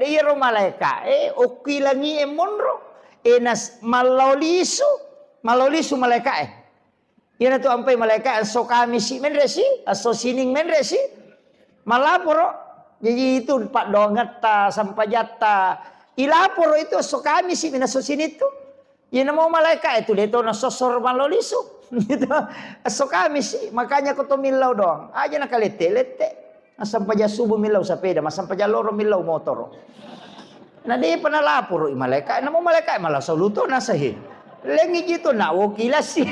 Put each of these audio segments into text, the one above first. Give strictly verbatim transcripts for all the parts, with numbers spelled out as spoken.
Iyaro malaeka'e okki langi'e monro, e nas-, mallao lisu, mallao lisu malaeka'e. Iyanatu ampai malaeka esso Kamisi menre si, esso Sining menre si. Malaporo. Jadi itu paddoangetta, sempajatta. Ilaporo itu esso Kamisi minasso Sining tu. Iyana mau malaeka itu de to nasossor mallo lisu. Gitu. Esso Kamisi, makanya ko to millau doang. Aja nakalette-lette. Massempajang subuh millau sepeda, massempajang loro millau motoro. Na depa nalaporo i malaeka, namo malaeka malah soluto nasahi. Lengi ji to na wokilasi.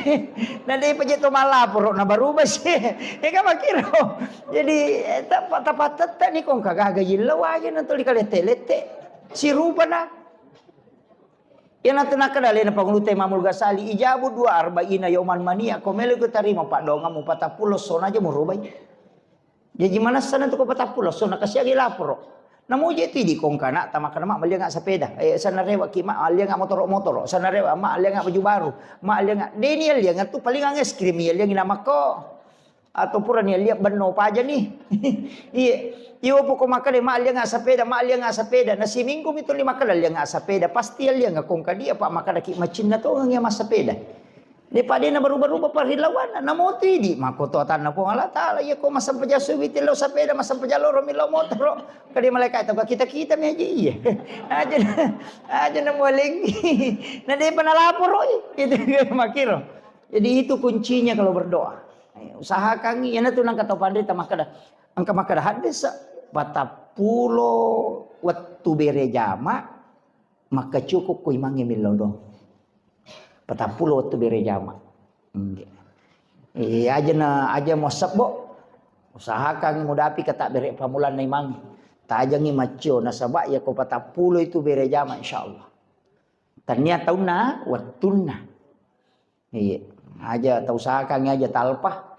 Na depa je to malaporo na baruba si. Ega makiro. Jadi eh, tapa tapa tetta ni kong kagaga jillau aja na toli kalette-lette. Sirupa na. Iyana tu nakkeda alena Pangulutta Imamul Ghazali, ijabu dua arba'ina yauman mania, ko melo ku tarima paddoangammu patappulo essona aja murubai. Jaji manessana tu ko patappulo essona kasiagi laporo. Namo je tu idi kongkana tamakkeda ma mallianga sepeda, eh, sanarewa ki ma mallianga motoro-motoro, sanarewa ma mallianga baju baru, ma mallianga deni allianga tu palingang es krim alliangi namakko. Atau purani alliang benno pajani. Iya. Iyo poko makkeda ma allianga sepeda, ma allianga sepeda. Na siminggu mi tuli makkeda allianga sepeda. Pasti allianga kongkadia pa makkeda ki macinna tongang iya massepeda. De pa dena baru-baru pa rilawana. Namo tu idi makko to atanna Puang Allah Taala. Iya ko massempajang subuh tillau sepeda, massempajang loro millau motoro. Kade malaikat tau kita-kita mi aja iya. Aja aja na mualengi. Na depa nalaporoi. Itu makiro. Jadi itu kuncinya kalau berdoa. Eh, usahakan iyana tu nangka tau panrita makkeda, engka makkeda hadis, patappulo wettu bere jama, maka cukup ku imangnge millau doang. Patappulo wettu bere jama. Nggih. Eh, aja na aja mo sebbo. Usahakan mudapi kata bere pamulanna imangnge. Tajangi maccio nasaba iya ko patappulo itu bere jama insyaallah. Tania taunna wettunna. Iya, aja tausahakan aja talpa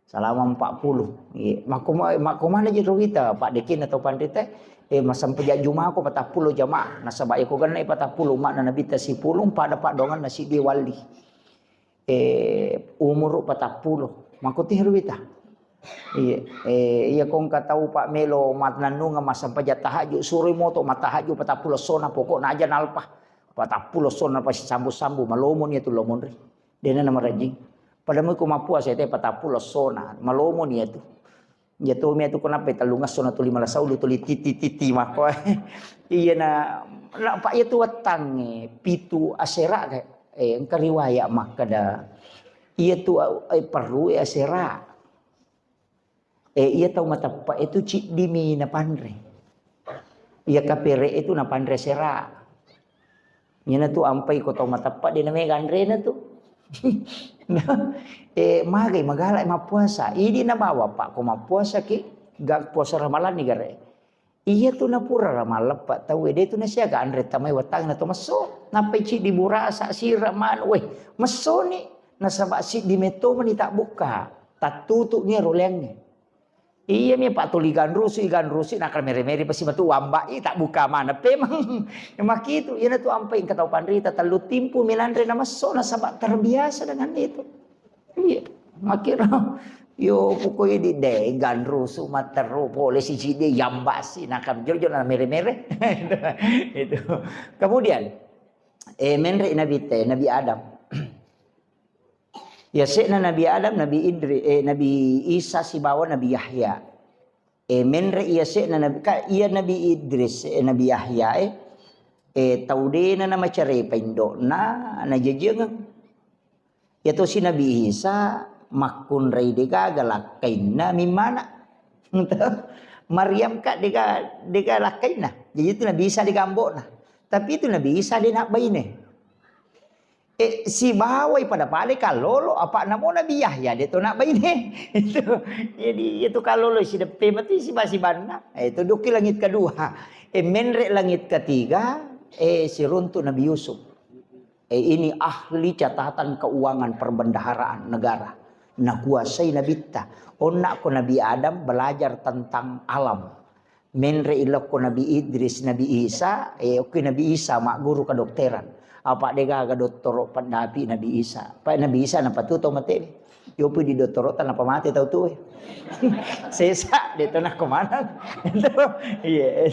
selama empat puluh. Iya, makko ma-, makko mana je rowita, Pak Dekin atau Pandita, eh, massempajang jumako patappulo jamaah. Nasaba iko genna patappulo umatna Nabitta sipulung pada paddoanganna siddi walli. Eh, umuru patappulo. Makko tih rowita. Iya, eh, iya kongka tau Pak melo matnannunga massempajang tahajud, suroi moto mattahajud patappulo sona pokokna aja nalpa. Patappulo sona pasti sambu-sambu malomoni atu lomonri. Dena na marajing. Pada mui ko mappuasa te patappulo sona, malomo ni atu. Iya to mi atu ko nappe tellung esso na tuli malasaulu tuli titi-titi mako. Iya na, na pa iya tu wettangnge pitu asera ke. Eh, engka riwayat makkeda. Iya tu eh, perru asera. Eh, iya tau mateppa itu ciddimi napanre. Iya kapere itu napanre sera. Iyana tu ampai ko tau mateppa de namega anrena tu. Eh, magai magala mappuasa. Idi nabawa pak ko mappuasa ki ga puasa ramalan ni gare. Iya tu napura ramaleppa tau de tu nasiaga anre tamai wetang na to messo. Nappai ciddi burasa sira manu weh messo ni nasaba siddi metto mani tak buka. Tattutu ni roleangnge. Iya mi Pak tuli ganrusu, ganrusu nakal mere-mere pasti matu wamba i tak buka mana pemang. Makitu iyana tu ampai engka tau panrita tellu timpu minanre na messo nasaba terbiasa dengan itu. Iya, makiro yo pokoknya di de ganrusu matteru pole siji de yambasi nakam jojo na mere-mere. Itu. Kemudian eh menre Nabi te Nabi Adam. Yase'na Nabi Adam, Nabi Idris, eh, Nabi Isa sibawa Nabi Yahya. Eh, menre iya se'na Nabi, ka, iya Nabi Idris, eh, Nabi Yahya, eh, eh, tau dena namacarepa indo'na, najajiangeng. Iya tosi Nabi Isa makkunrai degaga lakkainna mimmana. Maryam ka dega, dega lakkainna. Jadi itu Nabi Isa dega ambo'na. Tapi itu Nabi Isa de nak baine. Eh, sibawai pada pale kallolo, apa namo Nabi Yahya de to nak baine. Itu. Jadi itu kallolo sideppe mati siba-sibanna. Eh, itu duki langit kedua. Eh, menre langit ketiga, eh, siruntu Nabi Yusuf. Eh, ini ahli catatan keuangan perbendaharaan negara. Nakuasai Nabitta. Onna ko Nabi Adam belajar tentang alam. Menre ilokko Nabi Idris, Nabi Isa, eh, okki Nabi Isa magguru kedokteran. Apa degaga dottoro pendapi Nabi Isa. Pa Nabi Isa napatuto matewe. Yopi di dottoro tanpa mate tau tu. Sesa de to nako manang. Itu, iya.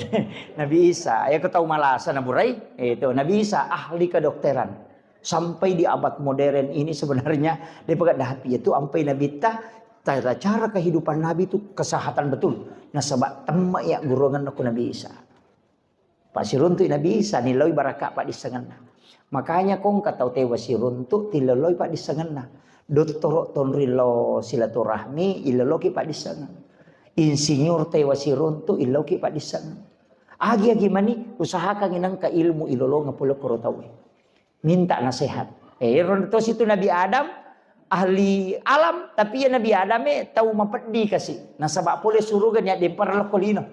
Nabi Isa, ya ko tau malasa naburai, itu Nabi Isa ahli kedokteran. Sampai di abad modern ini sebenarnya dia pegat dapi itu ampai Nabi ta tata cara kehidupan Nabi itu kesehatan betul. Nasaba temma ya gurongan aku Nabi Isa. Pak siruntu Nabi Isa niloi baraka padissengenna. Makanya kong katau tewa siruntu tiloloi padissengenna. Dottoro tonri lo silaturahmi iloloki padissengeng. Insinyur tewa siruntu iloki padissengeng. Agi-agi mani usahakan inangka ilmu ilolonga pole koro tauwe. Minta nasihat. Eh, ero to situ Nabi Adam, ahli alam, tapi ya Nabi Adam eh tau mapeddi kasi. Nasaba pole suruga nia dempar lokko lino.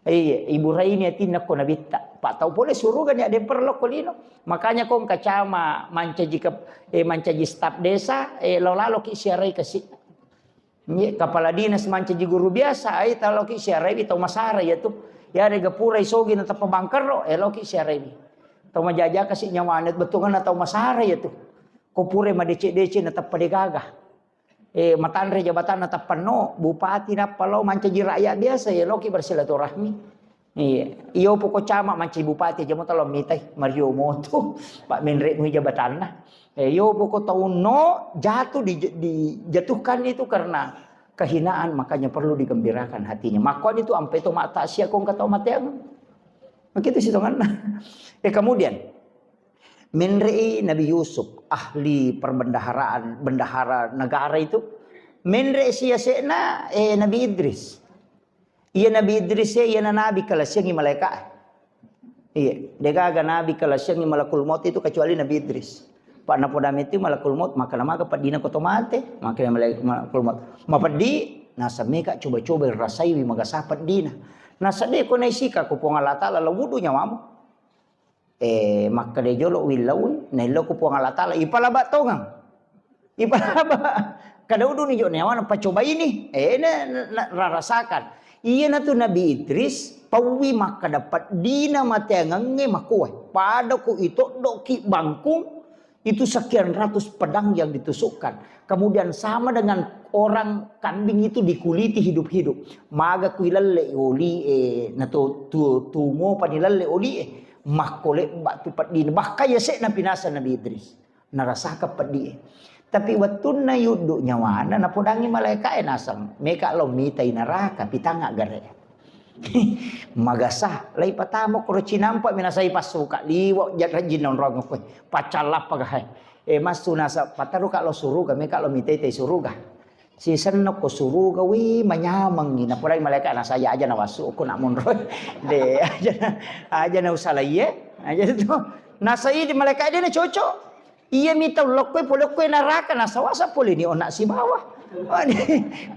Iya, Ibu Raini atinna ko Nabitta. Pak tau pole suruga nia dempar lokko lino. Makanya kong kacama mancaji ke, eh, mancaji staf desa, eh, lo laloki siarai kasi. Iya, kepala dinas mancaji guru biasa, ai taloki siaraiwi tau masara ya tu. Ya rega pura isogi na teppa bangkerro, eh, loki siaraiwi. Tau majaja kasi nyawana bettuanna tau masara ya tu. Ko pura madece-dece na teppa degaga. Eh, matanre jabatan na teppa no, bupati nappa lo mancaji rakyat biasa ya loki bersilaturahmi. Iya, iyo poko cama mancaji bupati aja mo talo mitai, Mario Moto, Pak Menre mui jabatanna. Eh, iyo poko tau no jatuh di, dijatuhkan itu karena kehinaan, makanya perlu digembirakan hatinya. Makanya itu ampe to mata sia kong kata mateang. Begitu sih tonganna. Eh, kemudian menre Nabi Yusuf, ahli perbendaharaan, bendahara negara itu. Menre sia sekna, eh, Nabi Idris. Iya Nabi Idris e, iyana nabi kalasiangi malaika. Iya, degaga nabi kalasiangi malakul maut itu kecuali Nabi Idris. Pak napoda metu malakul maut, maka namaga peddina ko to mate, maka malaik-, malakul maut. Mapeddi, nasa meka coba-coba rasaiwi magasa peddina. Nasa de ko naisika ko Puang Allah Taala la wudu nyawamu. Eh, makkeda jolo willaui, naillau ku Puang Allah Taala, ipalaba tongang. Ipalaba. Kada uduni jo nyawana pacobaini. Eh, na, na, na, rarasakan. Iyana tu Nabi Idris, pauwi makkeda peddina mateangengnge makuwe. Pada ku itoddoki bangkung, itu sekian ratus pedang yang ditusukkan. Kemudian sama dengan orang kambing itu dikuliti hidup-hidup. Maga kui lalle oli, eh, na to, tu, tungo pani lalle oli, eh. Makko lebba tu peddina. Bahkan ya sekna pinasa Nabi Idris. Narasaka peddi. Tapi wettunna yuddu nyawana, napodangi malaika e naseng. Meka lo mitai naraka, pitanga gare. Magasa, lai patama koro cinampa minasai passuka, liwa ja-, rajin nonrong koe. Pacallappa gahe. Eh, massu nasa, pataruka lo suruga, meka lo mitai tai suruga. Sisenna ko suruga, wi, manyamengngi. Napodangi malaika, nasa aja, aja nawassu, ko nak monro. De, aja na, aja na usalaiye, aja tu. Nasa idi malaika de na cocok. Iya mita ulokkoe, polokkoe naraka, nasa wasa pole ni ona sibawa.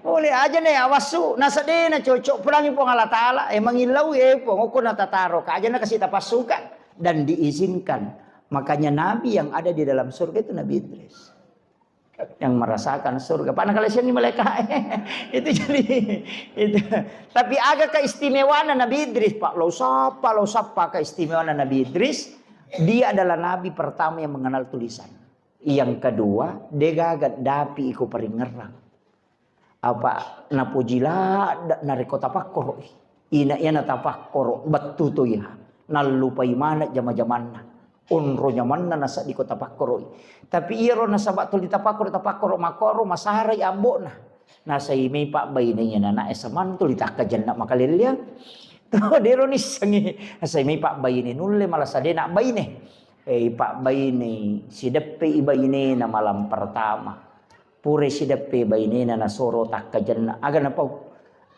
Pole aja na awassu, nasa de na cocok. Podangi Puang Allah Taala, eh, mangillau, eh, Puang, ko na tataro ka, aja na kasi tapassuka. Dan diizinkan. Makanya nabi yang ada di dalam surga itu Nabi Idris. Yang merasakan surga. Pak, nakalasiangi malaika. Itu jadi, itu. Tapi aga keistimewaanna Nabi Idris, Pak. Lo sapa, lo sapa keistimewaanna Nabi Idris. Dia adalah nabi pertama yang mengenal tulisan. Yang kedua, degaga dapi iko paringerrang. Apa napoji ladde narekko tapakkoro'i. Ina iya natapakkoro, bettu to iya. Nallupai maneng jama-jamanna. Onro nyamanna naseddiko tapakkoro'i. Tapi iyaro nasaba tuli tapakkoro, tapakkoro makkoro masarai ambo'na. Nasai mai pabbaine iya nana S M A tuli takkajenna makalelleang. To, dero nissengi. Nasai mai pabbaine nulle malasa de nak baine. Eh, pabbaine sideppe i bainena malam pertama. Pura sideppe bainena nasoro takkajenna. Aga napau?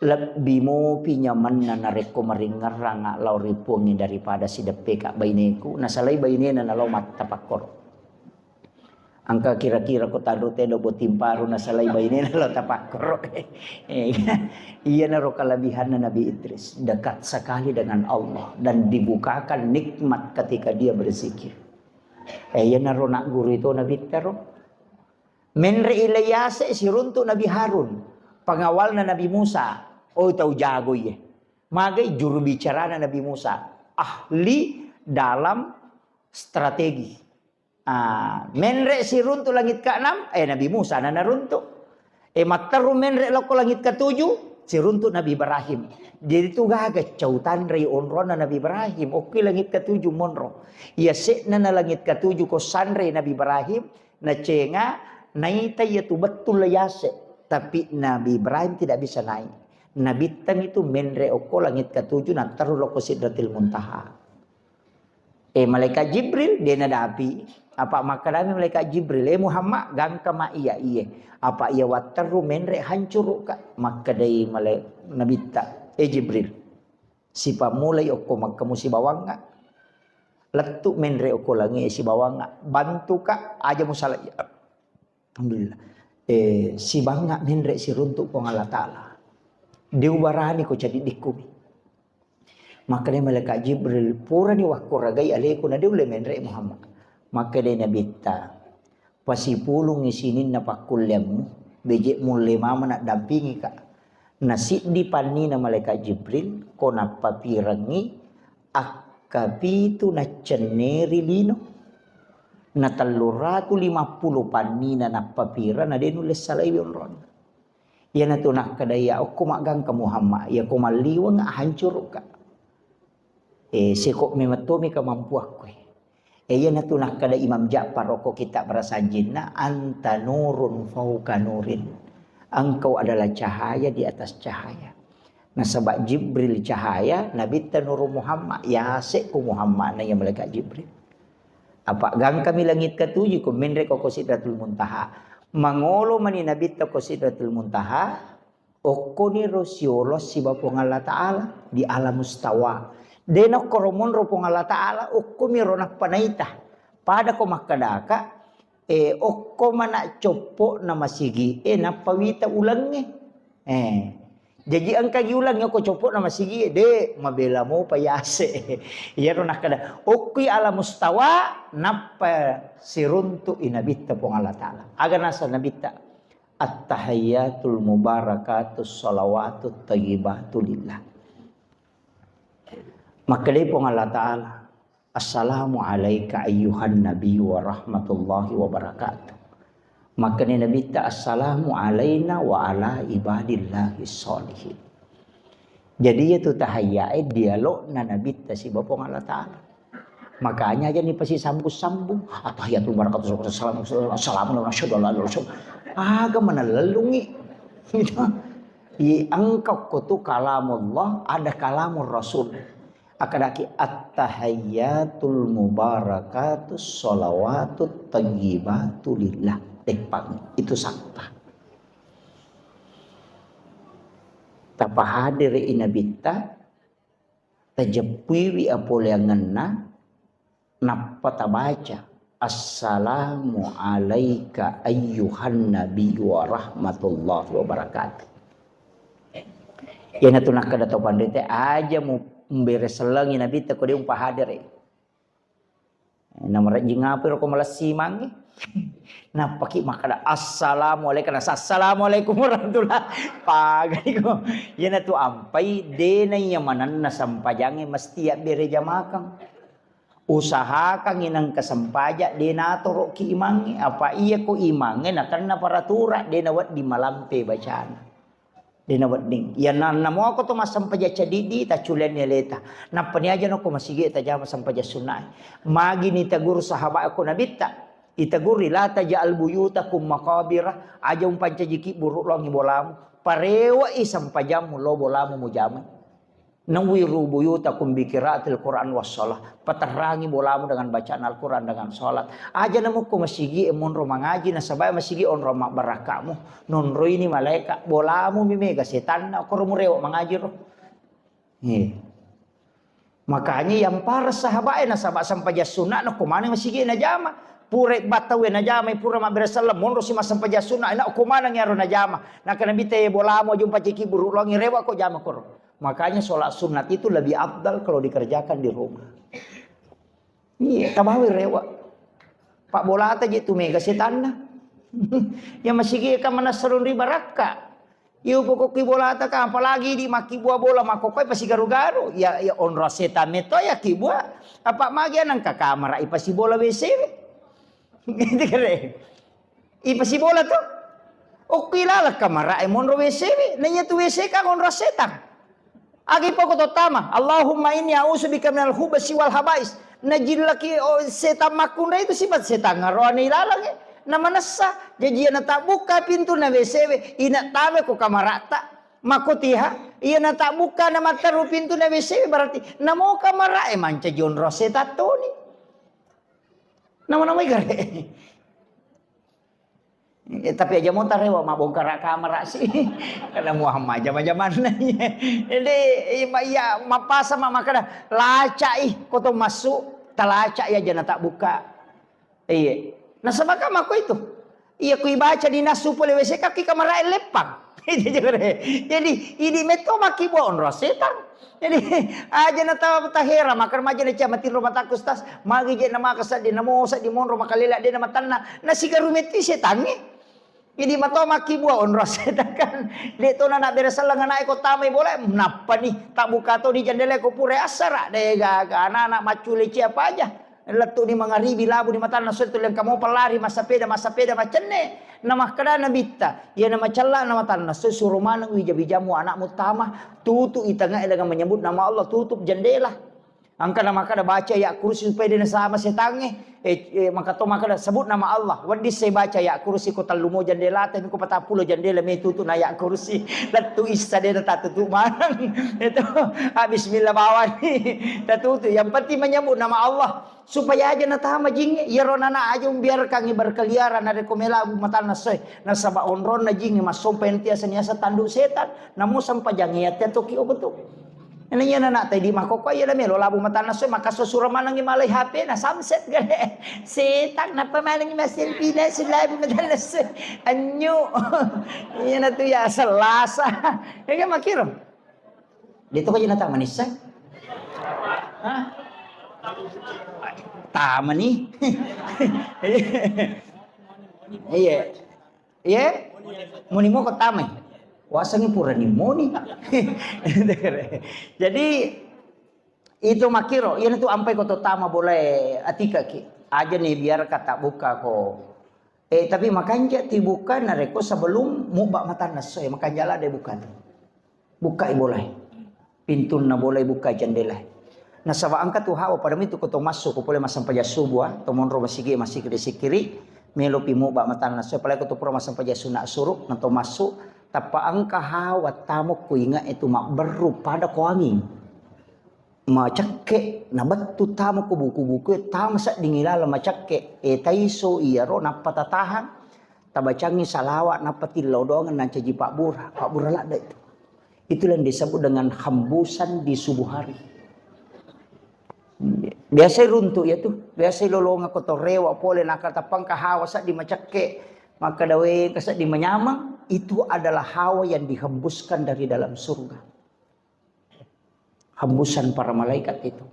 Lebbi mopi nyamanna narekko maringerrang lao ri Puangnge daripada sideppe ka baineku. Nasalai bainena nalao mattapakkoro. Engka kira-kira ko tanru teddo botting paru nasalai bainena lao tapakkoro. Eh, iyanaro kelebihanna Nabi Idris. Dekat sekali dengan Allah dan dibukakan nikmat ketika dia berzikir. Eh, iyanaro nak guru itu Nabi tero. Menre i lai yase siruntu Nabi Harun, pengawalna Nabi Musa. Oh, tau jago iye. Magai juru bicarana Nabi Musa, ahli dalam strategi. Ah, menre siruntu langit keenam, eh, Nabi Musa na naruntu. E, matteru menre lokko langit ketujuh, siruntu Nabi Ibrahim. Jadi tu gaga cau tanrei onronna Nabi Ibrahim, okki langit ketujuh monro. Iya se'na na langit ketujuh ko sanrei Nabi Ibrahim, nacenga naita iya tu bettul yase. Tapi Nabi Ibrahim tidak bisa naik. Nabitta mi tu menre okko langit ketujuh, natteru lokko Sidratil Muntaha. E, malaikat Jibril, de nadapi. Apa makkedami malaikat Jibril, "E Muhammad, gangka ma iya iye. Apa iya watteru menre hancurukka." Makkedai malai-, Nabitta, "E Jibril, sipammulai okko Makkah mu sibawangnga. Lettu menre okko langi sibawangnga. Bantuka aja musala iya." Alhamdulillah. Eh, sibangnga menre siruntu Puang Allah Ta'ala. Diubarani ko cadiddikku. Makkeda malaikat Jibril, "Purani wakkuragai aleku na de ulle menre Muhammad." Makkeda Nabitta, "Pasipulungi sininna pakkulleammu, beje mulle mama naddampingika." Nasiddi pannina malaikat Jibril, ko nappapirengngi akkapitu naccenneri lino. Na tellu ratu lima puluh pannina nappapira na de nulle salaiwi onronna. Iyanatu nakkeda iya okko maggangka Muhammad, iya ko malliweng hancurukka. Eh, seko memettomi kemampuakku. Eh, iyanatu nakkeda Imam Ja'far okko kitab Rasajinna, "Anta nurun fauqa nurin." Engkau adalah cahaya di atas cahaya. Nasaba Jibril cahaya, Nabitta Nuru Muhammad, yase ku Muhammad na iya malaikat Jibril. Apa gangkami langit ketujuh, ko menre ko, ko Sidratul Muntaha. Mangolo mani Nabitta ko Sidratul Muntaha, okkoni ro siolo siba Puang Allah Ta'ala di alam mustawa. Dena okkoro monro Puang Allah Ta'ala, okkomi ro nappa naita. Pada ko makkedaka, eh, okko mana coppo na masigi, eh, nappa wita ulengnge. Eh, jaji engka gi ulengnge ko coppo na masigi, de, mabela mopa yase. Iyaro nakkeda, okkoi alam mustawa, nappa siruntu i Nabitta Puang Allah Ta'ala. Aga nasa Nabitta? At-tahiyyatul mubarakatus shalawatut thayyibatu lillah. Makkedai Puang Allah Ta'ala, "Assalamu alaika ayyuhan nabi wa rahmatullahi wa barakatuh." Makkeda Nabitta, "Assalamu alaina wa ala ibadillahi sholihin." Jadi, iyatu tahayyae dialogna Nabitta siba Puang Allah Ta'ala. Makanya aja ni pasi sambung-sambung. Attahiyatul barakatuh, assalamu, assalamu alaikum, asyhadu an la ilaha illallah. Aga mana lellungi. Gitu. Iya, engka ko tu kalamullah, ada kalamur rasul. Akkadaki, "At-tahiyyatul mubarakatus shalawatut thayyibatu lillah." Teppang, itu satta. Tapahadiri i Nabitta, tajeppuiwi apoleangenna, nappa tabaca, "Assalamu alaika ayyuhan nabi wa rahmatullahi wa barakatuh." Iyanatu nakkeda to panrita, aja mu mbere sellengi Nabitta ko de umpahadere. Namarejjing apa ro ko malessi mangi? Nappaki makkeda, "Assalamu alaika." Nasa, "Assalamualaikum warahmatullah." Pagai ko. Iyanatu ampai, dena iya manenna sempajangnge mesti abbere jamakang. Usahakangngi nengka sempaja, de natoroki imangnge. Apa iya ko imangnge nakenna paratura, de nawedding malampe bacana. De nawedding. Iya na, namoko to massempajang cadiddi, tacculianni aleta. Nappani aja nokko masigi tajama sempajang sunnae. Magi nitaguru sahabat ko Nabitta. Itaguri, "La taj'al buyutakum maqabira." Aja umpancajiki buru longi bolamu. Parewe'i sempajammu lo bolamu mujamai. "Nawwiru buyutakum bi qiraatil Qur'an was shalah." Paterrangi bolamu dengan bacaan Al-Quran, dengan salat. Aja namukko masigi e monro mangaji, nasaba masigi onro mabbarakkamu. Nonroini malaika, bolamu mi mega setanna, koro murewa mangaji ro. Iya. Makanya yang para sahabat e nasaba sempajang sunna na ko maneng masigi najama. Pura battau e najama, pura mabbere selleng, monro si massempajang sunna, na ko maneng iyaro najama. Nakkeda Nabitta, "E bolamu aja umpancajiki buru longi, rewa ko jama koro." Makanya sholat sunat itu lebih afdal kalau dikerjakan di rumah. Iya, tabawi rewa. Pak bolata je tu mega setanna. Ya masigi kan manessarung ri barakka. Iya pokokki bolata kan, apalagi di makkibua bola makkokkoe pasti garu-garu. Ya, ya onro setan meto ya kibua. Apa magi nengka kamara ipasi bola W C. Gitu kere. Ipasibola to. Okki laleng kamara e monro W C we, naiya tu W C ka onro setang. Agi poko to tama, Allahumma inni a'udzubika minal khubasi wal habais. Najillaki, oh, setang makkunrai itu sifat setang aroane ilalang e. Na manessa, jaji iya natabbuka pintu na W C we, ina tame ko kamarata. Makotiha, iya natabbuka na matteru pintu na W C we, berarti namo kamara e mancaji onro setang toni. Nama-namai gare. Eh, tapi aja mau tarewa mabbongkara kamara sih. Karena Muhammad jama-jamanna. Jadi, iya, iya, mapasa ma makkeda, "Lacai, ko to massu, talaca iya jana tak buka." Iya. Nasaba ka mako itu. Iya, ku ibaca di nasu pole W C kaki kamara e leppang. Jadi, ini metto maki bonro setang. Jadi, aja na tawa tahera, maka maja na cia matinro mataku, Ustaz. Magi je na maka seddi, namo seddi monro makalela de na matanna. Na sigaru metti setangnge. Jadi mato maki bua onro setang kan. De to na bere selleng anak ko tamai bola, nappa ni, tak buka to di jendela ko pura assara. De gaga anak-anak maccule cia apa aja. Lettu ni mangaribi labu ni matanna soe tu lengka mopa lari massapeda, massapeda macenne. Na makkeda Nabitta, iya na macella na matanna soe suro maneng wija-wijamu anakmu tama, tutu i tangae dengan menyebut nama Allah, tutup jendela. Engka na makkeda baca ayat kursi supaya de nasama setangnge. Eh, eh, maka to makkeda sebut nama Allah. Wedding sai baca ayat kursi ko tellu mo jendela tapi ko patappulo jendela me tutu na ayat kursi. Lettu issa de na tatutu maneng. Itu, ah, bismillah bawani. Tatutu. Yang penting menyebut nama Allah. Supaya aja natama jingnge, iyaro nana aja umbiarkangngi berkeliaran narekko melabu matanna soe. Nasaba onronna jingnge massompa yang tiasa niasa tanduk setan. Namo sempajangnge yatte toki obetu. Ena iya nana tadi makoko iya melo labu matanna soe, maka sosura manengngi malai H P na samset gare. Setan napa manengngi maselfie na sulabu matanna soe. Anyu. Iya na tu ya selasa. Ya kan makiro. Dia tu aja nata manissa. Hah? Tamani. Iya. Iya. Muni moko tamai. Wasangi pura ni moni. Jadi itu makiro, iya tu ampai ko to tama boleh atika ki. Aja ni biar kata buka ko. Eh, tapi makanja ti buka narekko sebelum mubba matanna soe, makanja la de buka tu. Bukai bolai. Pintunna bolai bukai jendela. Nasaba engka tu hawa pada mitu ko to massu ko pole massempajang subuh, ah, to monro masigi, masigi de sikiri, melo pi mubba matanna soe, apalagi ko to pura massempajang sunna suru, na to massu, tappa engka hawa tamukku inga itu mabberru pada ko anging. Macekke, nabettu tama ko buku-buku e, tama sedding ilaleng macekke. E, taiso iyaro nappa tatahang, tabacangi salawat, nappa tillau doang nancaji pabbura, pabbura ladde itu. Itulah yang disebut dengan hembusan di subuh hari. Biasa runtuk ya tu, biasa lolonga kotorewa pole nakatapang ka hawa sedding macekke, maka dawe ka sedding manyameng, itu adalah hawa yang dihembuskan dari dalam surga. Hembusan para malaikat itu.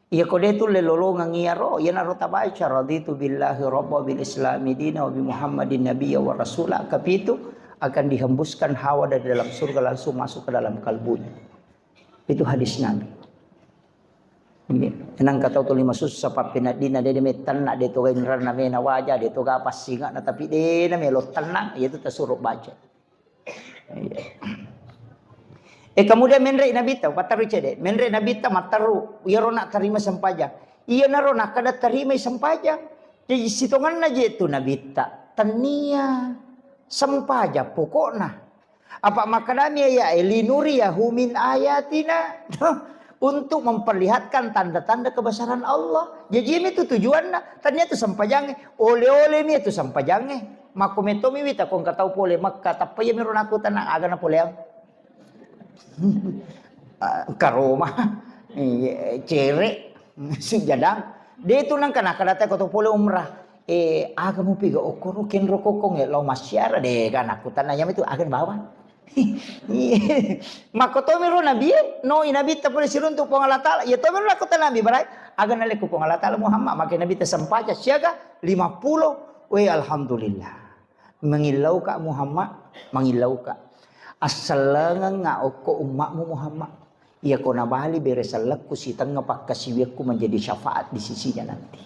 Iya ko de tulle lolongeng iyaro, iyanaro tabaca, "Raditu billahi rabba, bil islami dina, wa bi Muhammadin nabiyya wa rasula." Kapitu, akan dihembuskan hawa dari dalam surga langsung masuk ke dalam kalbunya. Itu hadis Nabi. Ini, nang kata tu lima sussa pappeneddina, de mettenna, de toga inranna mena waja, de toga passinga na, tapi de na melo tenang, itu tasuro baca. Iya. Eh, kemudian menre Nabitta, patteru cede. Menre Nabitta matteru, iyaro nak terima sempajang. Iyanaro nakkeda terima sempajang. Jadi sitonganna je tu Nabitta. Tennia sempajang pokokna. Apa makkedami ya, eh, "Linuriyahu min ayatina." Untuk memperlihatkan tanda-tanda kebesaran Allah. Jadi ini tu tujuanna. Tania tu sempajang, oleh-oleh mi tu sempajang. Makko metto mi wita ko engka tau pole Mekka, tappa iya miro nakku tenang, aga na poleang. Ah, karoma, iya, cere, sujadang. De tu nang kana kada ko to pole umrah. Eh, aga mu piga okkoro kenro kokong e lao massiara de ga nakku tenang, iya mi tu aga bawang. Makko tomiro Nabi, no i Nabi ta pole siruntu Puang Allah Taala. Iya tomiro nakku tenang Nabi barai. Aga nalekku Puang Allah Taala Muhammad, makke Nabi ta sempaja siaga lima puluh. We, alhamdulillah. Mangillauka Muhammad, mangillauka. Assallengengnga okko ummatmu Muhammad. Iyako nabali bere sellekku sitengnga pakkasiwiakku menjadi syafaat di sisinya nanti.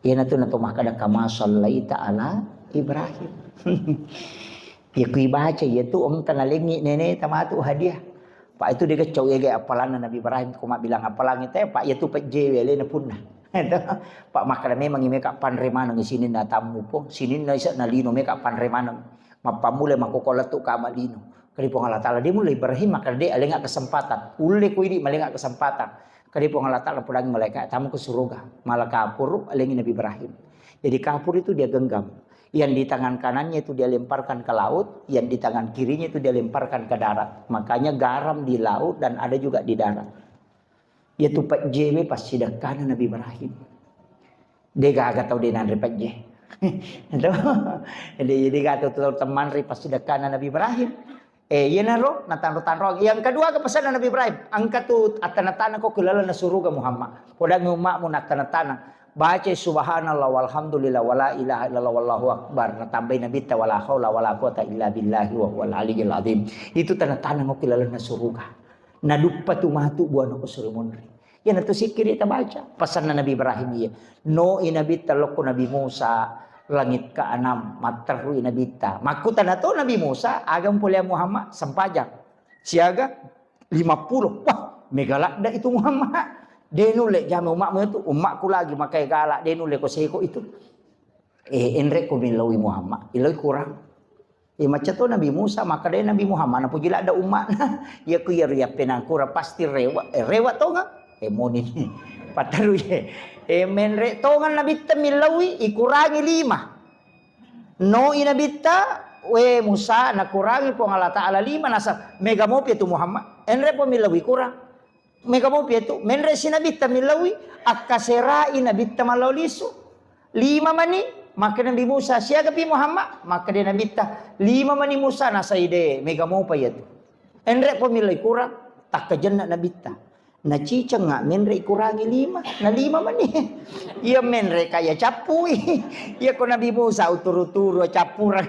Iyanatu nato makkada, "Kama sallaita ala Ibrahim." Iya ku ibaca, iya tu engka nalengngi nene tamatu hadiah. Pak itu dia kecau ya gaya apalanna Nabi Ibrahim, ku mabbilang apalangi te, Pak iya tu pejjewe alena punna. Pak makkada memang meka panre maneng sininna tammu pong, sininna isa na lino meka panre maneng. Mappammula makkoko lettu ka malino. Kadi Puang Allah Ta'ala, dia mulai Ibrahim makkada de alenga kesempatan. Ulle ku idi malenga kesempatan. Kadi Puang Allah Ta'ala pudangi malaikat tamu ke surga. Malah kapuru alengi Nabi Ibrahim. Jadi kapur itu dia genggam. Yang di tangan kanannya itu dia lemparkan ke laut, yang di tangan kirinya itu dia lemparkan ke darat. Makanya garam di laut dan ada juga di darat. Yaitu pejjewe passidekkana Nabi Ibrahim. De gaga tau de nanre pejje. Itu. Jadi, jadi gaga tau temmanre passidekkana Nabi Ibrahim. Eh, iyanaro natanro-tanroang. Yang kedua, ke pesanna Nabi Ibrahim. Engka tu attana-tana ko ke lalenna suruga Muhammad. Podangi umma'mu nattana-tana. Baca subhanallah walhamdulillah wala ilaha illallah wallahu akbar. Natambai Nabitta wala haula wala quwata illa billahi wa huwal aliyyil azim. Itu tana-tana ko ke lalenna suruga. Naduppa tu matu buana ko suri monri. Iyanatu sikkiri tabaca. Pasanna Nabi Ibrahim iya. No i Nabitta lokko Nabi Musa, langit keenam, matterru i Nabitta. Makkutana to Nabi Musa, aga mpoleang Muhammad, sempajang. Siaga lima puluh. Wah, mega ladda itu Muhammad. De nulle jame umma'mu itu, umma'ku lagi makai gala, de nulle ko seko itu. Eh, enre ko millau i Muhammad, iloi kurang. Eh, macca to Nabi Musa, makkeda Nabi Muhammad, napuji ladda umma'na. Iya ku iya riappenangkura pasti rewa, eh, rewa tonga. Eh, moni. Paterui. Eh, menre tonga Nabitta millaui, ikurangi lima. No i Nabitta, we Musa, nakurangi Puang Allah Ta'ala lima, nasa mega mopi tu Muhammad. Enre po millaui kurang. Mega mopi tu, menre si Nabitta millaui, akkaserai Nabitta mallau lisu. Lima mani, makkeda Nabi Musa, siagapi Muhammad? Makkeda Nabitta, lima mani Musa, nasai de, mega mopa iya tu. Enre po millai kurang, takkajenna Nabitta. Naciceng nga menre kurangi lima, na lima mani. Iya menre kaya cappui. Iya ko Nabi Musa uturu-turu cappurang.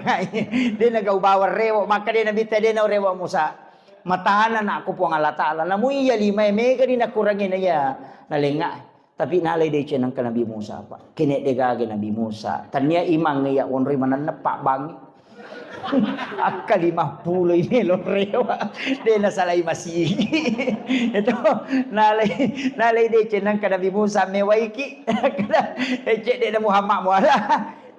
De na gau bawang rewo, makkeda Nabitta de na rewo Musa. Matana nakku Puang Allah Ta'ala, namu iya lima mega ni nakurangi na iya nalenga. Tapi nalai deceng nangka Nabi Musa, Pak. Kene de gaga Nabi Musa. Tania imang iya wonroi manenna pabbangi. Akka lima puluh ini lo rewa. De nasalai masigi. Itu nalai, nalai deceng nangka Nabi Musa mewaiki. Ecek de na Muhammad muala.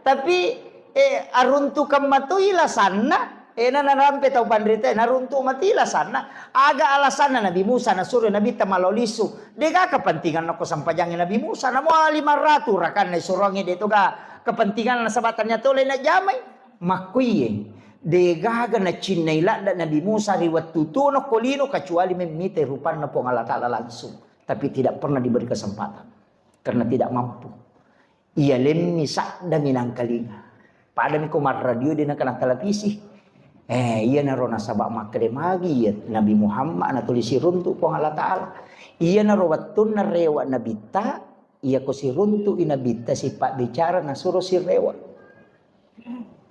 Tapi, eh, aruntukan matui lasanna. Eh, na narampe tau panrita, naruntu mati lasanna. Aga alasanna Nabi Musa nasuro Nabitta malao lisu? Dega kepentingan nako sampajangi Nabi Musa. Namo lima ratu rakanna isurongi de toga kepentingan nasaba tanya tole na jamai. Makkuiye, degaga nacinnai ladda Nabi Musa ri wettu tuo nako lino kecuali memmitai rupanna Puang Allah Ta'ala langsung. Tapi tidak pernah diberi kesempatan. Karena tidak mampu. Iya lemmi sadda minangkalinga. Padami ko marradio de nakana televisi. Eh, iya naro nasaba makkeda magi iya Nabi Muhammad natuli siruntu Puang Allah Ta'ala. Iya naro wettunna rewa Nabitta, iya ko siruntu i Nabitta sipabbicara nasuro sirewa.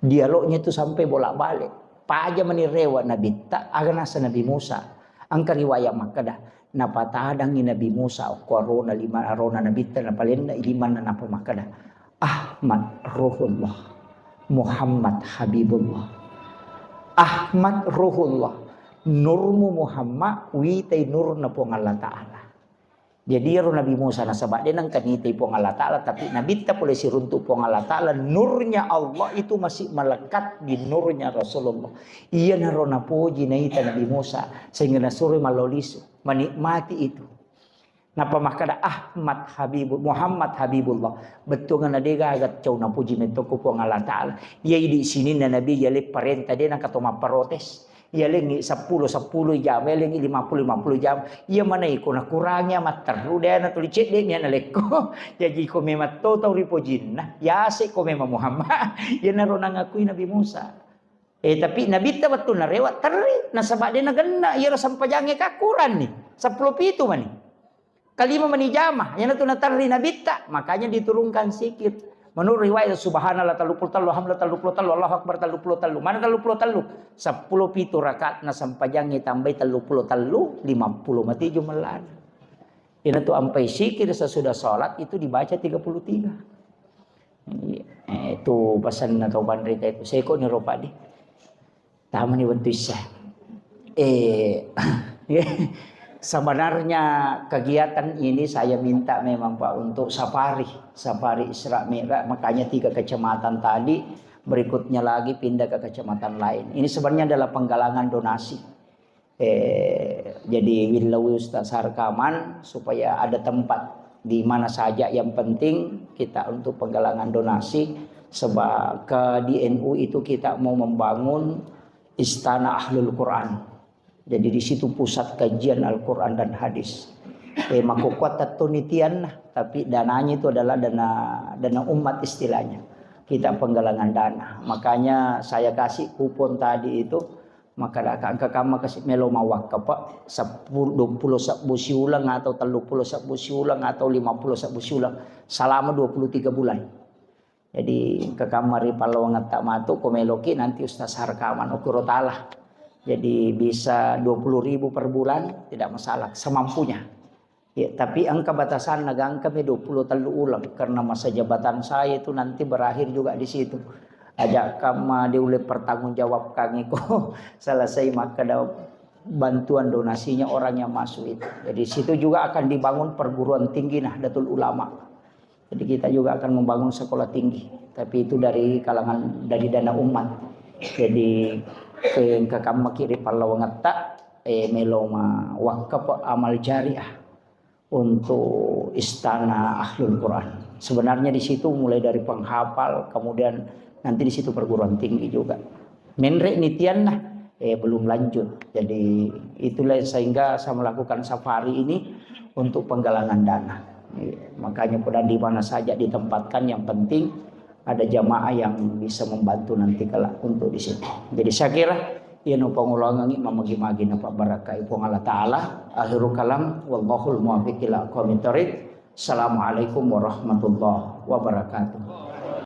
Dialognya itu sampai bolak-balik. Paja mani rewa Nabitta, aga nasa Nabi Musa. Engka riwayat makkeda, napatadangi Nabi Musa okko arona lima arona Nabitta napalenna limanna napa makkeda, "Ahmad Ruhullah, Muhammad Habibullah." Ahmad Ruhullah, nurmu Muhammad, witai nurna Puang Allah Ta'ala. Jadi iyaro Nabi Musa nasaba de nengka nitai Puang Allah Ta'ala, tapi Nabitta pole siruntu Puang Allah Ta'ala, nurnya Allah itu masih melekat di nurnya Rasulullah. Iyanaro napoji naita Nabi Musa sehingga nasuroi mallo lisu, menikmati itu. Napa makkada Ahmad Habibul, Muhammad Habibullah. Bettuanna de gaga cau napoji metto ko Puang Allah Ta'ala. Iya idi sininna Nabi yale parenta de nengka to mapparotes. Iya lengngi seppulo, seppulo jam, iya lengngi lima puluh, lima puluh jam. Iya mana iko nakurangi amatteru, de na tuli cedde mi ana lekko. Jaji ko memang to tau ripojinna, yase ko memang Muhammad. Iyanaro nangakui Nabi Musa. Eh, tapi Nabitta wettunna rewa terri, nasaba de nagenna, iyaro sampajangnge kakuranni. Seppulo pitu mani. Kalima mani jama, iyanatu naterri Nabitta, makanya diturunkan zikir. Menurut riwayat, subhanallah telluppulo tellu, alhamdulillah telluppulo tellu, Allahu Akbar telluppulo tellu. Mana telluppulo tellu? Seppulo pitu rakaat nasempajangngi tambai telluppulo tellu, lima puluh mati jumellana. Iyanatu ampai zikir sesudah sholat itu dibaca tiga puluh tiga. Iya, eh, itu pesanna tau panrita itu. Seko ni ropa di. Tamani wettu issa. Eh, sebenarnya kegiatan ini saya minta memang, Pak, untuk safari, safari Isra Mi'raj. Makanya tiga kecamatan tadi, berikutnya lagi pindah ke kecamatan lain. Ini sebenarnya adalah penggalangan donasi. Eh, jadi willau Ustaz Sarkaman supaya ada tempat di mana saja, yang penting kita untuk penggalangan donasi. Sebab ke di N U itu kita mau membangun istana ahlul Quran. Jadi di situ pusat kajian Al-Quran dan hadis. Eh, makkukkuatta toni tianna, tapi dananya itu adalah dana, dana umat istilahnya. Kita penggalangan dana. Makanya saya kasih kupon tadi itu, maka engka kamma kasi melo mawakka, Pak, sepuluh, dua puluh sebbu siuleng atau tellu puluh sebbu siuleng atau lima puluh sebbu siuleng selama dua puluh tiga bulan. Jadi engka kamma ri pallawangetta matu, ko meloki nanti Ustaz Sarkaman, okiro taala. Jadi bisa dua puluh ribu per bulan, tidak masalah, semampunya. Ya, tapi engka batasanna, gangkami dua puluh tellu uleng, karena masa jabatan saya itu nanti berakhir juga di situ. Aja kamma diule pertanggungjawabkan iko selesai makkeda bantuan donasinya orang yang masuk itu. Jadi situ juga akan dibangun perguruan tinggi Nahdlatul Ulama. Jadi kita juga akan membangun sekolah tinggi, tapi itu dari kalangan, dari dana umat. Jadi engka kamma ki ri pallawangetta, eh, melo ma wakaf amal jariah untuk istana ahlul Quran. Sebenarnya di situ mulai dari penghafal, kemudian nanti di situ perguruan tinggi juga. Menre nitianna, eh, belum lanjut. Jadi itulah sehingga saya melakukan safari ini untuk penggalangan dana. Iya, makanya pada di mana saja ditempatkan, yang penting ada jamaah yang bisa membantu nanti kelak untuk di situ. Jadi saya kira iya no pangulangeng mamagi-magi na pabarakai Puang Allah Ta'ala. Akhirul kalam, wallahul muwaffiq ila aqwamit thariq. Assalamualaikum warahmatullahi wabarakatuh.